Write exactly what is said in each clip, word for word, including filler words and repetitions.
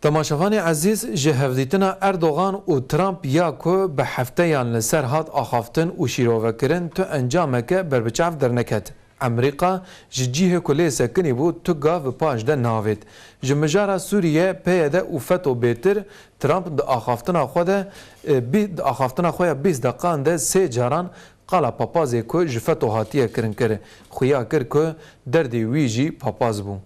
Temaşevanê ezîz, ji hevdîtina Erdogan û Trump ya ku bi hefteyan li ser hat axaftin û şîrovekirin, tu encameke berbiçav derneket. Amerîka ji cihê ku lê sekinî bû, tu gav bi paş de navêt. Ji mijara Sûriye, P Y D û feto bêtir, Trump di axaftina xwe de, e, bî-, di axaftina xwe ya bîst deqan de sê caran qala papazê ku ji feto hatiye kirin kir. Xuya kir ku derdê wî jî papaz bû.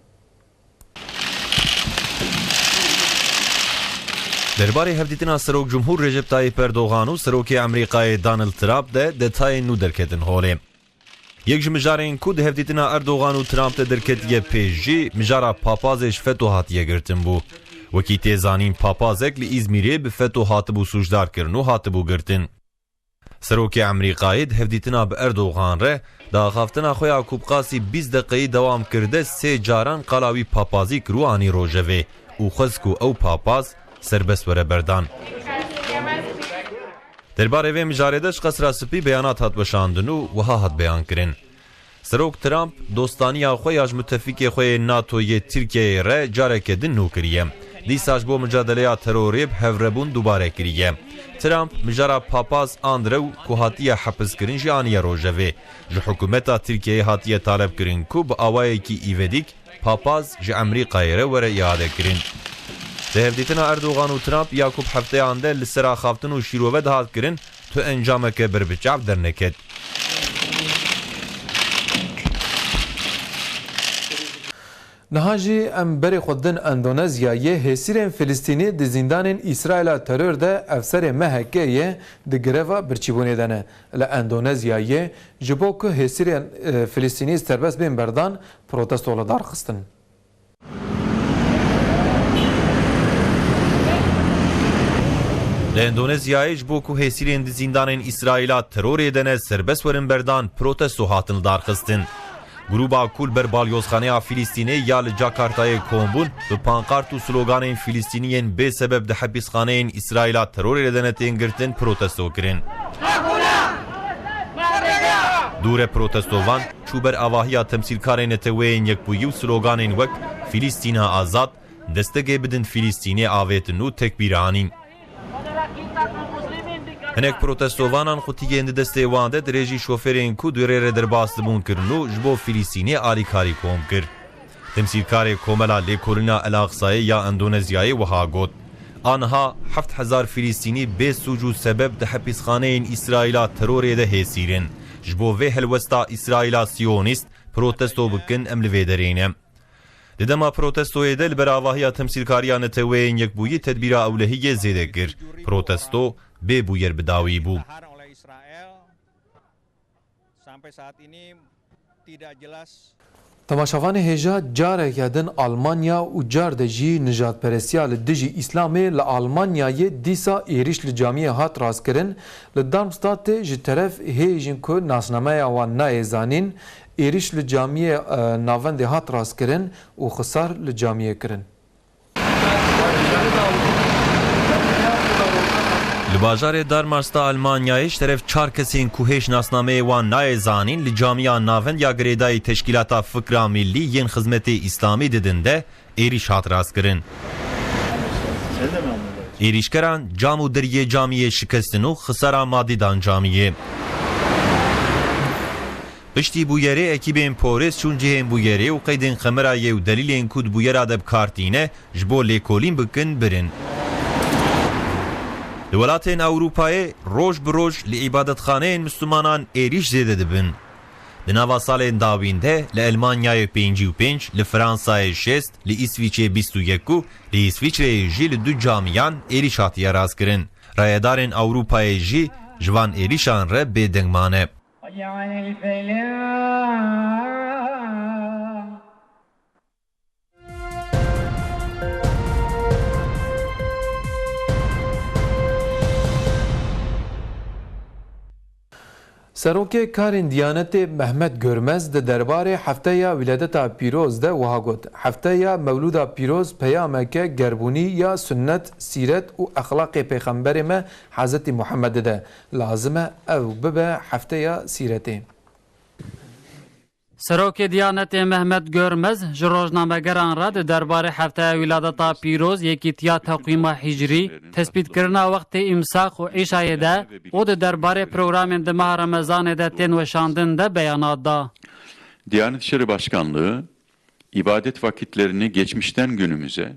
Derbarê hevdîtina Serok Cumhur Recep Tayyip Erdogan û Serokê Amerîkayê Donald Trump de detayên nû derketin holê. Yek ji mijarên ku di hevdîtina Erdogan û Trump de derketiye pêş jî mijara papazê ji feto hatiye girtin bû. Wekî tê zanîn, papazek li Îzmîrê bi feto hatibû sûcdar kirin û hatibû girtin. Serokê Amerîkayê di hevdîtina bi Erdogan re di axaftina xwe ya ku bi qasî bîst deqeyî dewam kirde sê caran qala wî papazî kir û anî rojevê û xwest ku ew papaz serbest were berdan. Derbarê vê mijarê de ji Qesra Spî beyanat hat weşandin û wiha hat beyankirin. Serok Trump dostaniya xwe ya ji mutefîkê xwe yê NATO yê Tirkiyeyê re careke din nû kiriye. Dîsa ji bo micadeleya terorê bi hevrebûn dubare kiriye. Trump mijara papaz Andrew ku hatiye hepiskirin jî aniye rojevê. Ji hikûmeta Tirkiyeyê hatiye talebkirin ku bi awayekî îvedîk papaz ji Amerîkayê re were îadekirin. Di hevdîtina Erdogan û Trump ya ku bi hefteyan de li ser axaftin û şîrove dihat kirin, tu encameke berbiçav derneket. Niha jî em berê xwe din Endonezyayê, hêsîrên Filistînî di zîndanên Îsraîla teror de efserê M H K'ê di greva birçîbûnê de ne. Li Endonezyayê ji bo ku hêsîrên, e, Filistînî serbest bên berdan, protesto li dar xistin. Li Endonezyayê ji bo ku hêsîrên di zîndanên Îsraîla terorê de ne serbest werin berdan, protesto hatin lidarxistin. Grûba ku li ber balyozxaneya Filistînê ya li Jakartayê kom bûn, bi pankart û sloganên Filistîniyên bê sebeb di hepîsxaneyên Îsraîla terorê de ne tên girtin, protesto kirin. Dûre protestovan çû ber avahiya temsîlkarên Neteweyên Yekbûyî û sloganên wek Filistîna azad, destegê bidin Filistînê avêtin û tekbîr anîn. Hinek protestovanan qutiyên di destê wan de dirêjî şofêrên ku di rê re derbas dibûn kirin û ji bo Filistînê alîkarî kom kir. Temsîlkarê Komela Lêkolîna El Aqsayê ya Endonezyayê wiha got, Aniha heft hezar Filistînî bê sûc û sebeb di hepîsxaneyên Îsraîla terorê de hêsîr in. Ji bo vê helwesta Îsraîla Siyonîst protesto bikin, em li vê derê ne. Di dema protestoyê de li ber avahiya temsîlkariya Neteweyên Yekbûyî tedbîra ewlehiyê zêde kir. Protesto bê bûyer bi dawî bû. Temaşevanê hêja, careke din Almanya û car de jî nijadperestiya li dijî Îslamê li Almanyayê dîsa êrîş li camiyê hat rastkirin. Li Darmstadtê ji teref hêjin ku nasnameya wan nayê zanîn, êrîş li camiyê, e, navendê hat rastkirin û xisar li camiyê kirin. Li bajarê Darmstadt a Almanyayê ji teref çar kesên ku hêj nasnameyê wan nayê zanîn, li camiya navend ya girêdayî Teşkîlata Fikra Millî yên Xizmetê Îslamî didin de êrîş hat rastkirin. Êrîşkeran cam û deriyê camiyê şikestin û xisara madî dan camiyê. Piştî bûyerê ekîbên polês çûn cihên bûyerê û qeydên kamerayê û delîlên ku di bûyera de bi kar tîne ji bo lêkolîn bikin birin. Di welatên Ewropayê roj bi roj li îbadetxaneyên Mislimanan êrîş zêde dibin. Di nava salên dawîn de li Elmanyayê pêncî û pênc, li Fransayê şêst, li Îsvîçê bîst û yek û li Îsvîçreyê jî li du camiyan êrîş hatiye rastkirin. Rayedarên Ewropayê jî ji van êrîşan re bêdeng mane. Serokê Karên Diyanetê Mehmet Görmez di derbarê Hefteya Wîladeta Pîroz de wiha got, Hefteya Mewlûda Pîroz peyameke gerbûnî ya sunnet, sîret û exlaqê Pêxemberê me Hezretî Muhemmedê de, lazim e ew bibe Hefteya Sîretê. Serokê Diyanetê Mehmet Görmez ji rojnamegeran re di derbarê Hefteya Wîladeta Pîroz, Yekîtiya Teqwîma Hicrî, tespîtkirina wextê îmsaq û îşayê de û di derbarê programên di meha Remezanê de tên weşandin de beyanat da. Diyanet İşleri Başkanlığı, ibadet vakitlerini geçmişten günümüze,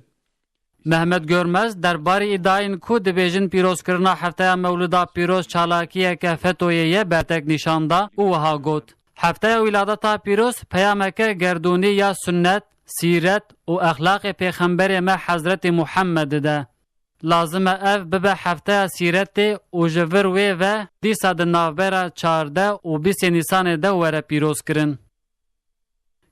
Mehmet Görmez derbarê îdayên ku dibêjin pîrozkirina Hefteya Mewlûda Pîroz çalakiyeke FETO'yê ye bertek nîşan da û wiha got, Hefteya Wîladeta Pîroz peyameke gerdûnî ya sunnet, sîret û exlaqê Pêxemberê me Hezretî Muhammed dide. Lazim e ev bibe hefteya sîretê û ji vir wê ve dîsa di navbera çardeh û bîstê Nîsanê de were pîrozkirin.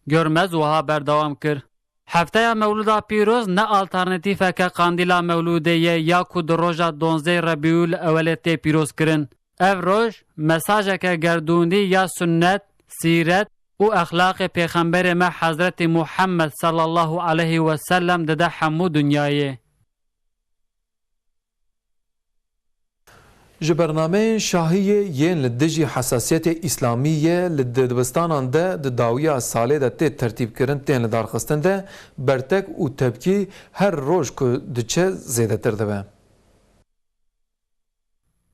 Görmez wiha berdewam kir, Hefteya Mewlûda Pîroz ne alternatîfeke qandîla Mewlûdê ye ya ku di roja donzdeh Rebîûl Ewelê tê pîrozkirin. Ev roj mesajeke gerdûnî ya sunnet, sîret û exlaqê Pêxemberê me Hezretî Muhammed sallallahu aleyhi ve sellem dide hemû dinyayê. Ji bernameyên şahiyê yên li dijî hesasiyetê îslamî yê li di-, dibistanan de di dawiya salê de tê tertîbkirin tên lidarxistin de bertek û tepkî her roj ku diçe zêdetir dibe.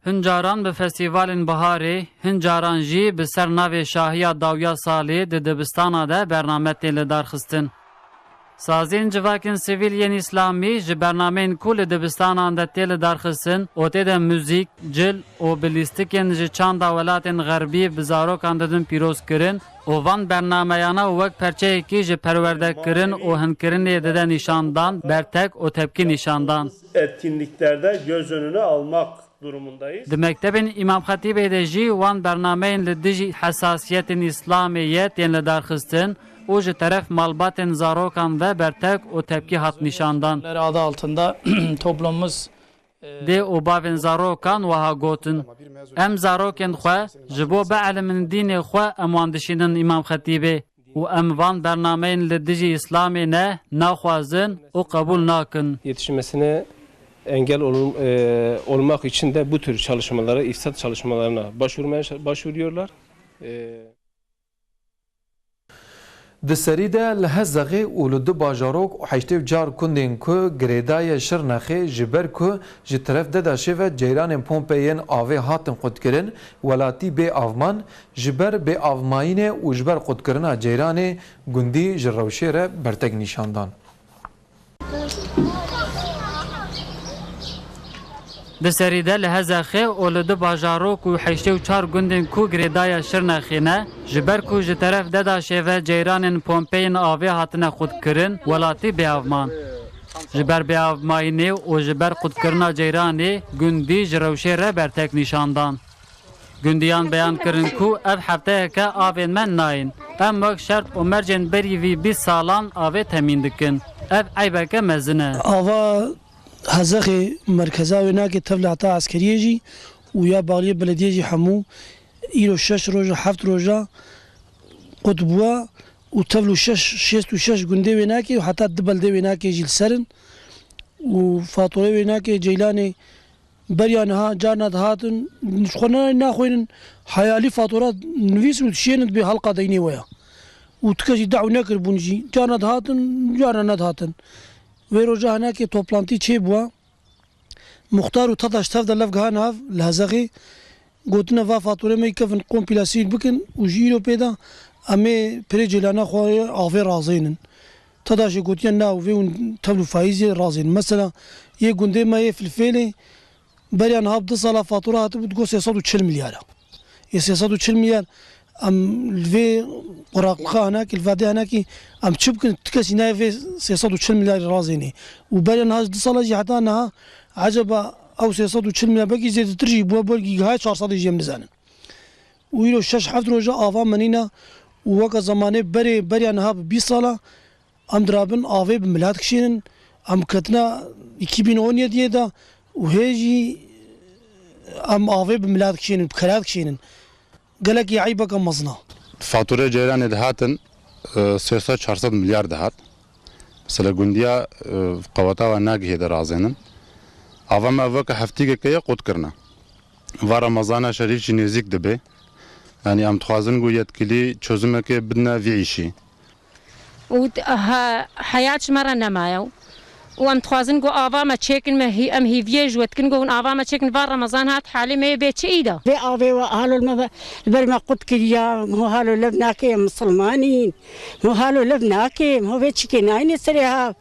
Hin caran bi festîvalên biharê, hin caran jî bi ser navê Şahiya Dawiya Salê di dibistana de bername tên lidarxistin. Saziyên civakên sivîl yên îslamî ji bernameyên ku li dibistanan de tê lidarxistin û tê de muzîk, cil û bi lîstikên ji çanda welatên xerbî bi zarokan didin pîrozkirin û van bernameyana wek perçeyekî ji perwerdekirin û hinkirinê dide nîşandan, bertek û tepkî nîşandan. Etkinliklerde göz önüne almak durumundayız. Di mektebên Îmam Xetîbê de jî wan bernameyên li dijî hesasiyetên Îslamê ye tên lidarxistin û ji teref malbatên zarokan ve bertek û tepkî hat nîşandan. Adı altında toplumumuz, e, Dê û bavên zarokan wiha gotin, Em zarokên xwe ji bo bielimin dînê xwe em wan dişînin Îmam Xetîbê. Û em van bernameyên li dijî Îslamê ne, naxwazin û qebûl nakin. Yetişmesine engel olun-, e, olmak için de bu tür çalışmalara, ifsat çalışmalarına başvurmaya, başvuruyorlar. E, Di serî de li Hezexê û li du bajarok û heştê û çar gundên ku girêdayê Şirnexê ji ber ku ji teref Dedaşê ve ceyranên pompeyên avê hatin qutkirin, welatî bê av man, Ji ber bêavmayînê û ji ber qutkirina ceyranê gundî ji rewşê re bertek nîşan dan. Di serî de li Hezexê û li du bajarok û heştê û çar gundên ku girêdaya Şirnexê ne, ji ber ku ji teref Dedaşê ve ceyranên pompeyên avê hatine qutkirin, welatî bêav man. Ji ber bêavmayînê û ji ber qutkirina ceyranê gundî ji rewşê re bertek nîşan dan. Gundiyan beyan kirin ku ev hefteyeke avên me nayên. Em wek şert û mercên berî vî bîst salan avê temîn dikin. Ev eybeke mezin e. Ava Hezexê merkeza wê nake tevlata eskeriyê jî û ya baliyê belediyê jî hemû îro şeş roja, heft roja qut bûwa û tevlû şeş, şêst û şeş gundê wê nake û heta du beldê wê nake jî li ser in û faturê wê nake Ceylanê Beriya niha carna dihatin, ji xwe ne naxwînin, heyalî fatura nivîsin û dişênin dibê halqa deynê we ya. Û ti kes jî daw nekiribûn jî. Carna dihatin, carna nedihatin. Wê roja hinekê toplantî çêbûwa. Muxtar û Tadaş tev de lev gihane hev li Hezexê. Gotine va faturê me yî kevin kompîle sîl bikin û ji îro pê de em ê pirê cêlana xwe avê razênin. Tadaşê gotiye na û vê hûn tevl û faîzê razênin. Mesela yê gundê me yê Filfêlê, Beriya niha bi du sala fatura hatibû, digot sê sed û çil milyar e. Yê sê sed û çil milyar, em li vê quraqlixa hinekî, li vê dê hinekî, em çi bikin, ti kesî nayê vê sê sed û çil milyarî razênê. Û beriya niha ji du sala jî heta niha, eceba ew sê sed û çil milyar belkî zêdetir jî bûye, belkî gihaya çar sedê jî em nizanin. Û îro şeş heft roja ava menîna û weke zemanê berê, beriya niha bi bîst sala, Em dirabin avê bi milat kişînin. Em ketina iki bin on yediyê de û hê jî em avê bi milat kişînin, bi kera dikişînin. Gelekî eybeke mezin e. Faturê ceyranê dihatin, e, sê sed çar sed milyar dihat. Mesela gundiya, e, qeweta we nagihê de razênin. Ava me ev weke heftîgeke ye qut kirine. Va Remezana şerîf jî nêzîk dibe. Yanî em dixwazin ku yetkilî çözümekê bidine vî îşî. û he- heyat ji me re nemaye û û em dixwazin ku ava me çêkin, me hî- em hîviyê ji we dikin ku hûn ava me çêkin, va Remezan hat halê me yê bê çi îda. Vê avê we halo me ve- li ber me qut kiriya, ho halo lev nake em misilmanîn, ho halo lev nake em ho vê çikê nayne serê ha.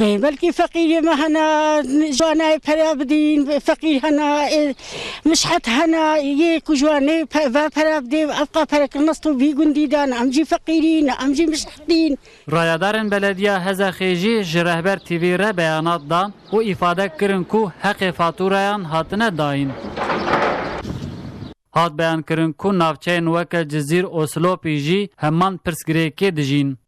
Bê, belkî feqîrê me hene, ji wan nayê pere bidîn, feqîr hene, ê, mişhet hene, yê ku ji wan nê pe- ve pere bidê, ev qa pereke nest û vî gundî de ne, em jî feqîrîn, em jî mişhetîn. Rayedarên Belediya Hezexê jî ji Rehber T V re beyanat dan û îfade kirin ku heqê fatûrayan hatine dayîn. Hat beyankirin ku navçeyên weke Cizîr û Silopî jî heman pirsgirêkê dijîn.